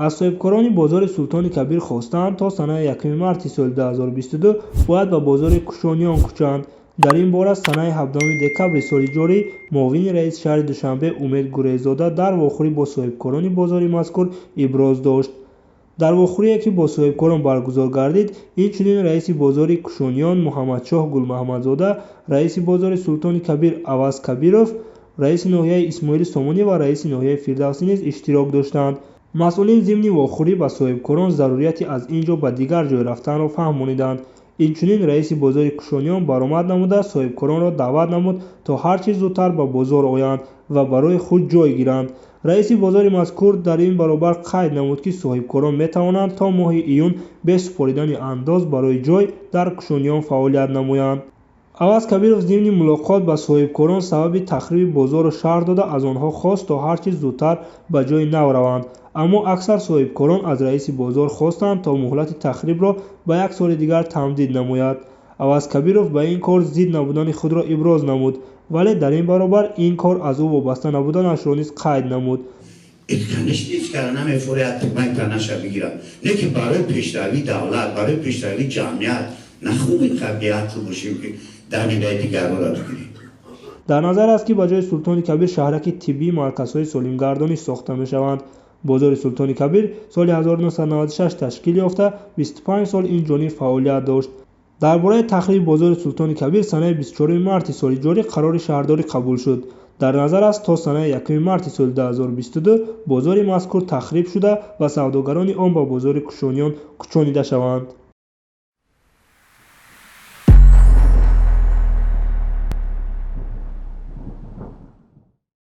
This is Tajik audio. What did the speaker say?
Аз соҳибкорони бозори Султони Кабир хостаанд, то санаи 1 марти соли 2022 бояд ба бозори Кушониён кӯчанд. Дар ин бора санаи 17 декабри соли ҷорӣ муовини раиси шаҳри Душанбе Умед Гурейзода дар вохӯрӣ бо соҳибкорони бозори мазкур иброз дошт. Дар вохӯрие, ки бо соҳибкорон баргузор гардид, инчунин раиси бозори Кушониён Муҳаммадшоҳ Гулмаҳмадзода, раиси бозори Султони Кабир Аваз Кабиров, раиси ноҳияи Исмоили Сомонӣ ва раиси ноҳияи Фирдавсӣ низ иштирок доштанд. Масъулин зимни вохӯрӣ ба соҳибкорон зарурияти аз ин ҷо ба дигар ҷой рафтанро фаҳмониданд. Инчунин раиси бозори Кушониён баромад намуда, соҳибкоронро даъват намуд, то ҳар чӣ зудтар ба бозор оянд ва барои худ ҷой гиранд. Раиси бозори мазкур дар ин баробар қайд намуд, ки соҳибкорон метавонанд то моҳи июн бе супоридани андоз барои ҷой дар Кушониён фаъолият намоянд. Аваз Кабиров зимни мулоқот ба соҳибкорон сабаби тахриби бозорро шарҳ дода, аз онҳо хост, то ҳар чӣ зудтар ба ҷои нав раванд. Аммо аксар соҳибкорон аз раиси бозор хостанд, то муҳлати тахрибро ба як соли дигар тамдид намояд. Аваз Кабиров ба ин кор зид набудани худро иброз намуд, вале дар ин баробар ин кор аз ӯ вобаста набуданашро низ қайд намуд. Конечно, ҳеҷ кара намефорад танаша бигирам, не ки барои пешравии давлат, барои пешравии ҷамъият нахуб ин беақл бошем, ки дамидаи дигарҳоро бигирем. Дар назар аст, ки ба ҷои Султони Кабир шаҳраки тиббии марказҳои солимгардонӣ сохта мешаванд. Бозори Султони Кабир соли 1996 ташкил ёфта, 25 сол ин ҷониб фаъолият дошт. Дар бораи тахриби бозори Султони Кабир санаи 24 марти соли ҷорӣ қарори шаҳрдорӣ қабул шуд. Дар назар аст, то санаи 1 марти соли 2022 бозори мазкур тахриб шуда ва савдогарони он ба бозори Кушониён кӯчонида шаванд.